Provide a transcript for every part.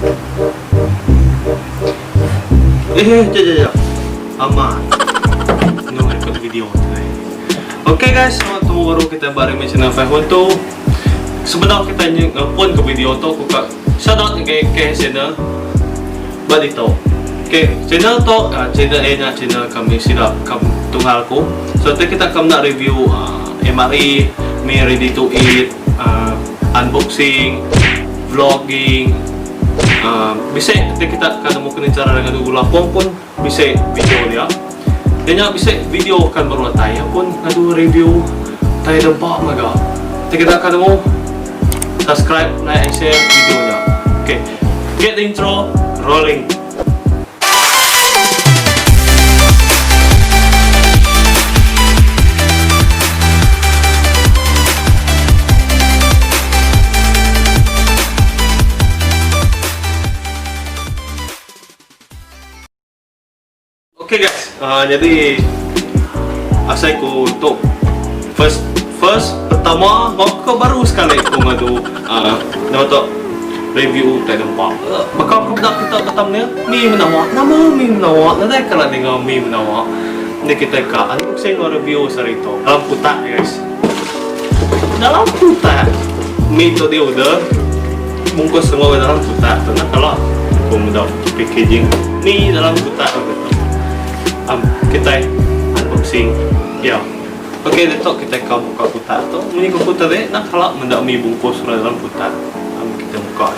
Eh, eh, jap, jap, jap. Amat. No record video today. Okay guys, selamat temu baru kita ba Remy Channel 512. Sebedau kita ngepun ke video tu, aku ka shout out ngagai KH Channel ba ditu. Okay, channel tu uh, channel A nya channel kami sida kam tunggal aku. So enti kita ka meda review uh, MRE, mi ready to eat, uh, unboxing, vlogging, uh, bisi enti kita ka nemu kena cara ngadu gula apong pun bisi video dia. Dia nya bisi video kan baru atai ya pun ngadu review tai dempa mega. Enti kita ka nemu subscribe, like and share video nya. Okay, get the intro rolling. Okay guys, uh, jadi asai ku untuk first first pertama kau baru sekali aku ngadu uh, nama tu review utai nempa. Baka aku peda kita ba thumbnail, mi menawa. Nama mi menawa? Nadai kala ninga mi menawa. Enda kitai ka unboxing enggau review sehari tu. Dalam kutak guys. Dalam kutak mi tu di order bungkus semua dalam kutak tu nah kala aku meda packaging mi dalam kutak tu. Um, kitai unboxing ya. Okey ditu kitai ka buka kutak tu. Munyi ku aku tadi enda kala meda mi bungkus orang dalam kutak. Am kitai buka.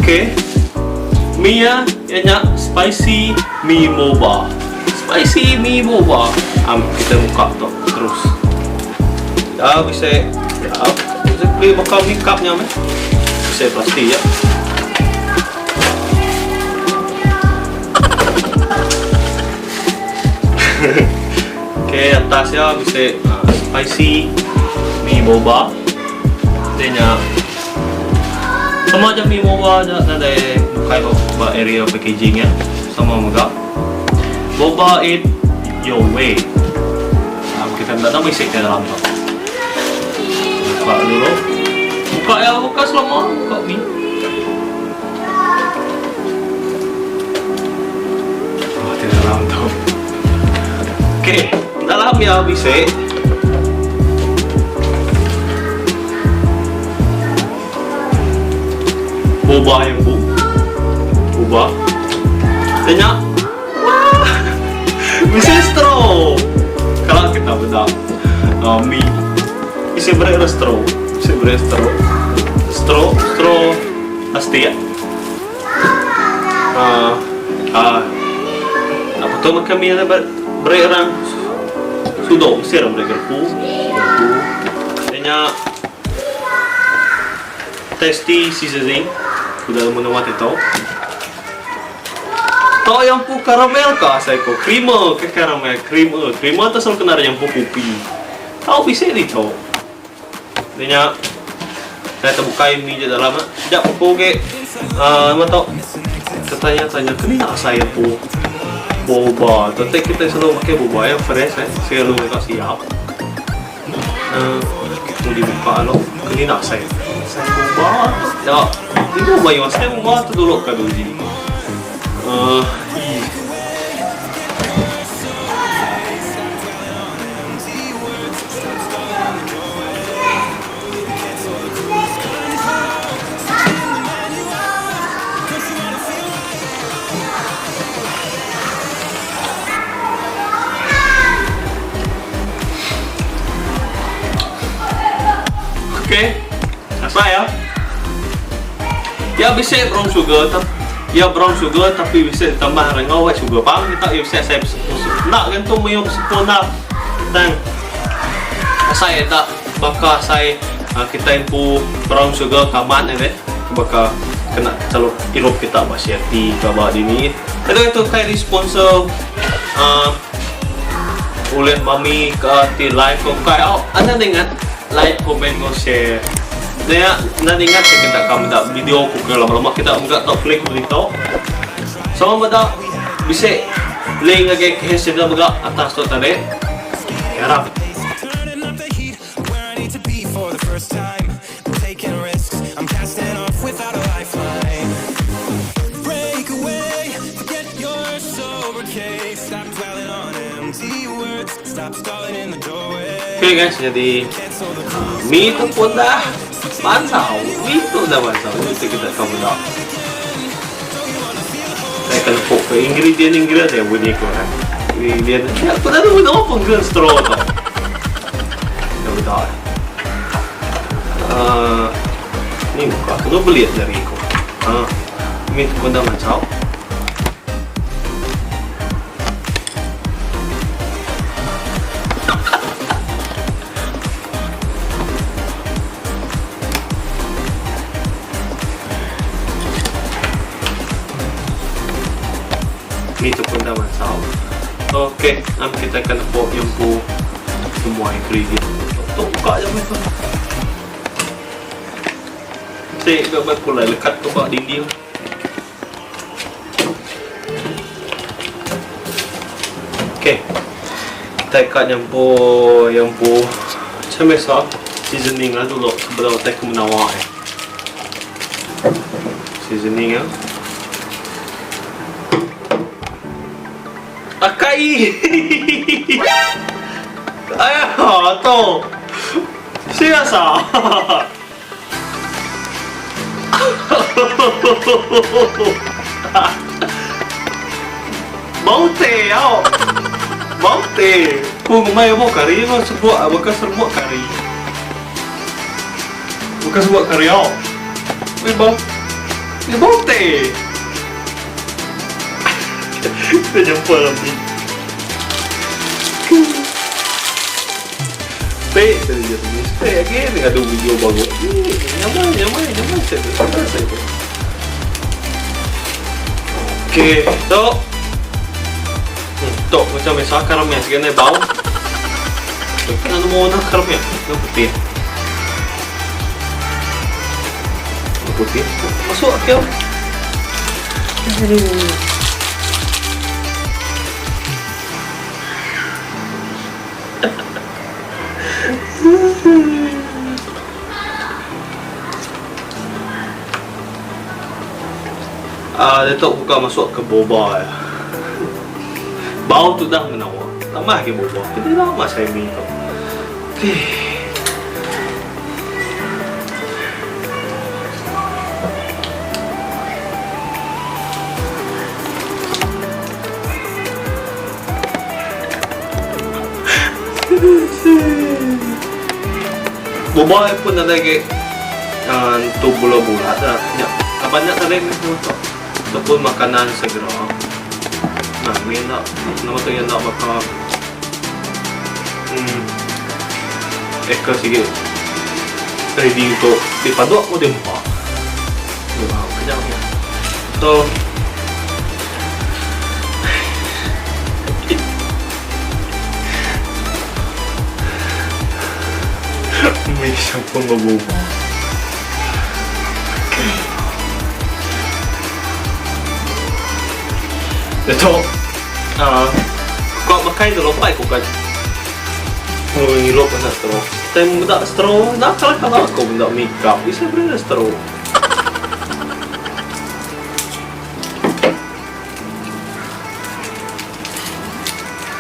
Okey. Mi iya iya nya spicy mi boba. Spicy mi boba. Am kita buka tu terus. Ya bisi ya basically baka mi cup nya meh. Bisi plastik ya. Okey atas ya bisi uh, spicy mi boba. Dia nya Sama aja mi boba aja nadai bukai ba area packaging ya. Sama mega. Boba it your way. Um, kita enda nama isi ke dalam tu. Buka dulu. Buka ya, buka selama buka mi. Oh, di dalam tu. Okey, dalam ya bisi. Boba yang bu. Boba. Tanya. Wah. Bisi straw. Kalau kita beda uh, mi. Bisi beri ada straw. Bisi beri straw. Straw, straw pasti ya. Uh, uh, apa tu makan mi ada beri orang sudok mesti orang beri garpu. Garpu. Tanya Tasty seasoning udah nemu nama ti tu. Tok yang pu caramel ka asai ko creamer ke caramel creamer creamer tu selalu kena ari nyampu kopi. Tau bisi ditu. Nya nya saya tebukai mi je dalam ah. Jap aku ge uh, nama tu tertanya-tanya keni nak asai aku boba. Tentu kita selalu pakai boba yang fresh eh. Selalu mereka siap. Mu dibuka lalu keni nak asai. Asai boba tu. Ya, ibu mayuh asai boba tu dulu ka uji. Uh, Okey. Asai ya. Ya bisi brown sugar tapi ya brown sugar tapi bisi tambah enggau white sugar. Faham kita ya bisi asai enda gantung mayuh sempurna tang asai enda baka asai uh, kita empu brown sugar kamat ni deh baka kena selalu irup kita ba CRT ke ba dini. Itu itu kai di sponsor uh, oleh mami ke ti live ke kai. Oh, anda ingat like, comment, go share. Nya enda ningat ke kita ka meda video ku ke lama-lama kita mega tau klik ditu. Sama meda bisi link ngagai KH channel mega atas tu tadi. Harap. Okay guys, jadi mi tu pun dah mansau. Mi tu dah mansau. Jadi kita akan meda. Saya akan lepuk ke ingredient-ingredient yang bunyi ko kan. Ingredient. Ya, aku dah tahu nama penggen straw tu. Dah meda. Uh, ni buka. Aku beli dari aku. Uh, mi tu pun dah mansau. Ni tu pun dah mansau. Okey, am kita akan nepuk nyempu semua ingredient. Tu buka je tu. Sik ke ba lekat ke ba dinding. Okay. Kita ka nyampur nyampu macam biasa seasoning lah dulu sebelum kita ke menawa eh. Seasoning ah. Akai. Ayah, tu. Serius ah. Bau teh au. Bau teh. Ku ngumbai bau kari mah serbuk baka serbuk kari. Baka serbuk kari au. Weh bau. Weh bau teh. Kita jumpa lagi. Stay saja tu. Stay again ngadu video baru. Nyamai nyamai nyamai saya tu. Nyamai saya tu. Okey, tu. Tok macam biasa karamel sikit ni bau. Kena nemu nak karamel. Nak putih. Nak putih. Masuk okey. Aduh. Ah, dia tu buka masuk ke boba ya. Bau tu dah menawa. Tambah lagi boba. Kita lama saya mi tu. Okey. Boba pun ada lagi uh, tu bulat-bulat dah. Ya, banyak tadi ni tu. Ataupun makanan segera. Nah, mi nak nama tu yang nak bakar. Ekor sikit. Ready untuk dipaduk atau diempa. Wow, kenyang ya. So, Mi siapa ngobok. Okay. Betul. Ah, kau makan dulu pai kau kan. Oh, ngilup pasal straw. Time budak straw, nak kalau kalau aku budak makeup, bisa beri straw.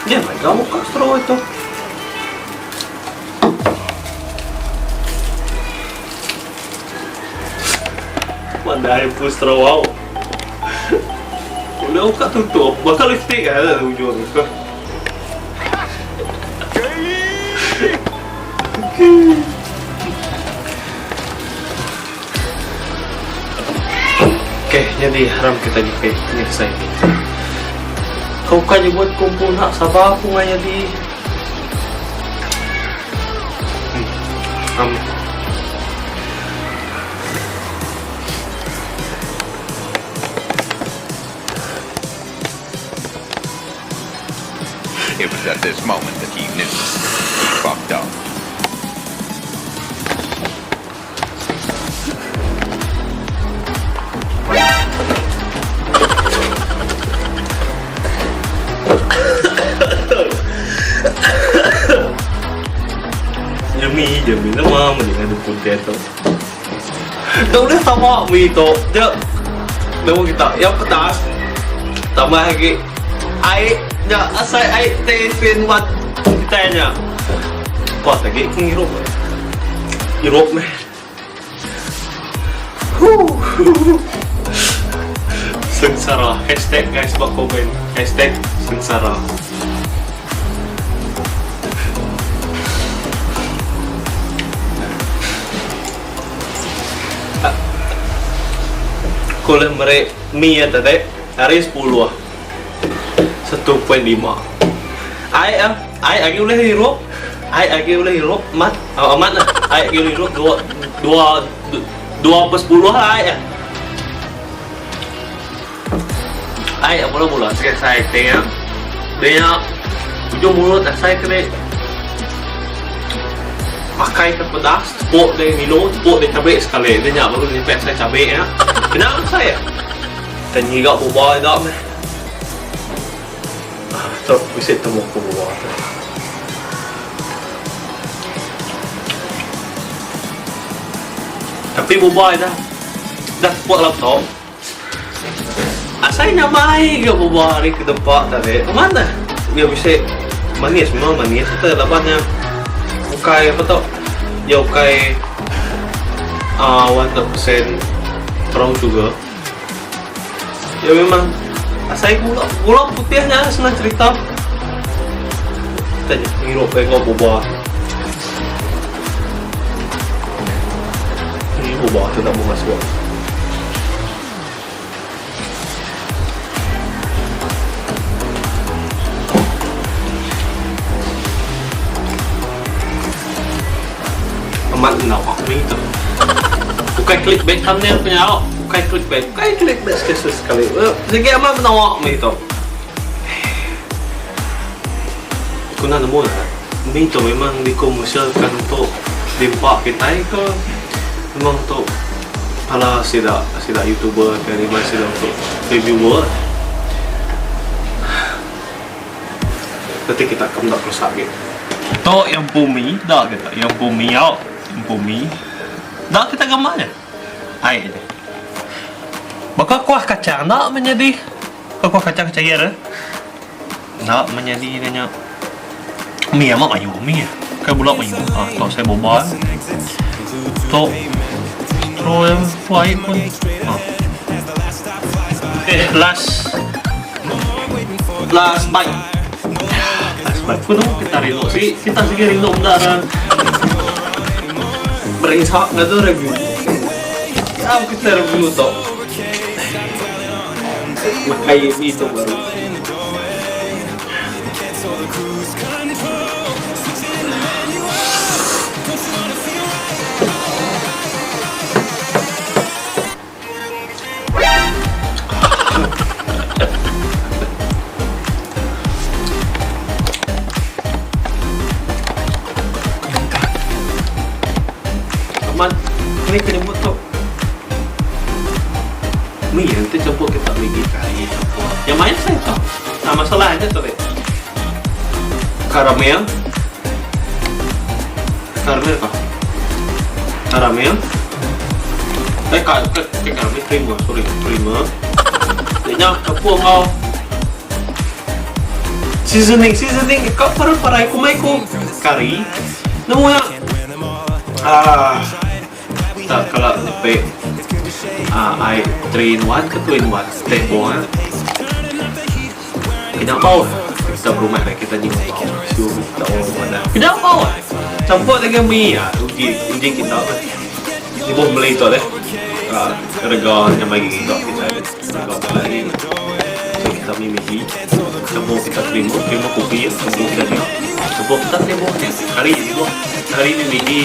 Dia mai kamu buka straw itu. Pandai pun straw wow. Boleh buka tutup, bakal lipstick kan ada ujung tu. Okay, jadi haram kita nyepit penyelesai. Kau kan buat kumpul nak sabar aku ngai jadi. It was at this moment that he knew. He fucked up. Dia mih nama meli ngadu konten tu. Enda ulih tama mi tu. Dia nemu kita yang pedas tambah agi ai nya asai ai teh sin wat kitai nya. Puas agi ku ngirup. Irup meh. Huh. Sengsara hashtag guys ba komen hashtag sengsara. Ku ulih meri mi iya tadi ari sepuluh 1.5. Ai ah, ai agi ulih irup, ai agi ulih irup amat, amat lah. Ai agi ulih irup dua dua 2/10 lah ai ah. Ai mula-mula sigi asai ti nya. Dia nya ujung mulut asai ke dek makai ke pedas tepuk dek milo tepuk dek cabe sekali dia nya baru nyampe asai cabe nya. Kena asai tai ngiga buba ida meh. Tu bisi temu ku buba tu. Tapi buba ida dah tepuk dalam tu. Asai nyamai ga buba ari ke dempa tadi. Amat neh. Iya bisi manis memang manis te laban nya ukai apa tu iya ukai uhh 100% brown sugar. Iya memang asai gula gula putih nya senang cerita. Tanya ngirup enggau buba. Ini buba tu tak mau masuk. Amat enda aku mih tu. Bukai clickbait thumbnail punya au. Bukai clickbait. Bukai clickbait sekali sekali. Sigi amat menawa mih tu. Ku enda nemu lah. Mih tu memang dikomersialkan untuk diempa kitai ke memang untuk bala sida sida youtuber ke riba sida untuk reviewer. Reti kita ke meda kerusak agi. Tu yang empu mi da kita yang empu mi au empu mi da kita gambar nya ai nya. Baka kuah kacang enda meh nyadi. Baka kuah kacang cair eh. Enda meh nyadi ne nya. Mi amat mayuh mi kai bula mayuh ah tu asai boba tu terus yang kuah ai pun ah. Okay last last bite last bite ku nemu kita rindu sigi kita sigi rindu meda orang merinsa ngatur review. Am kita review tu. Makai mi tu baru. Amat, ni ke nyebut tu. Mi enti campur kita migi kari campur. Yang main saya tau. Nah, masalah aja tu deh. Karamel. Karamel kah? Karamel. Eh, ka, ka, ka, karamel creamer, sorry, creamer. Dia campur enggau seasoning, seasoning ka parai-parai ku mai ku kari. Nemu nya. Ah. Tak kala nyepe ai 3 in 1 ke 2 in 1 teh bong eh. Kena bau kita berumah dah kita nyinggung bau. Siu kita orang madah. Kena bau. Campur dengan mi ah uji uji kita. Ibuh beli tu deh. Rega nyamai gigi kita. Rega lagi. So kita mi migi. Campur kita terima, terima kopi, campur kita nya. Campur kita terima kari ibuh. Kari ni migi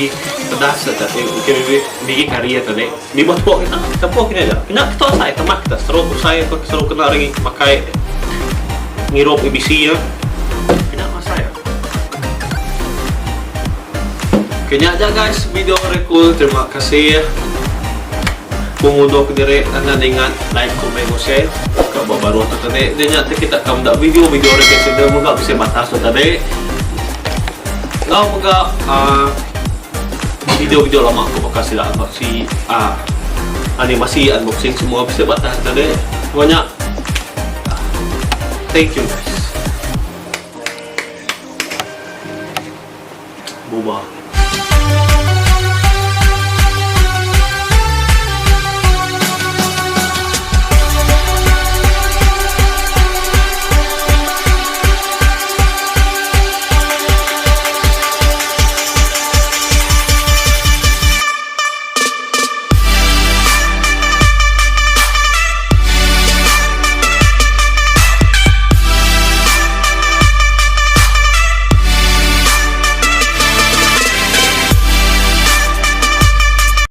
pedas aja. Okey maybe migi kari aja tadi. Ni buah tepuk kita, campur kini aja. Kena kita asai temah kita stroke usai ke stroke kena lagi makai ngirup ABC ya. Kena asai. Kenya aja guys video aku. Terima kasih. Pengunduh ke diri anda ingat like, komen, share. Ke baru tu tadi. Dia nya kita akan meda video-video review channel mega bisi batas tu tadi. Enggau mega uh, video-video lama aku baka sida unboxing aaa animasi unboxing semua bisi ba atas tadi. Enggau nya thank you guys. Buba.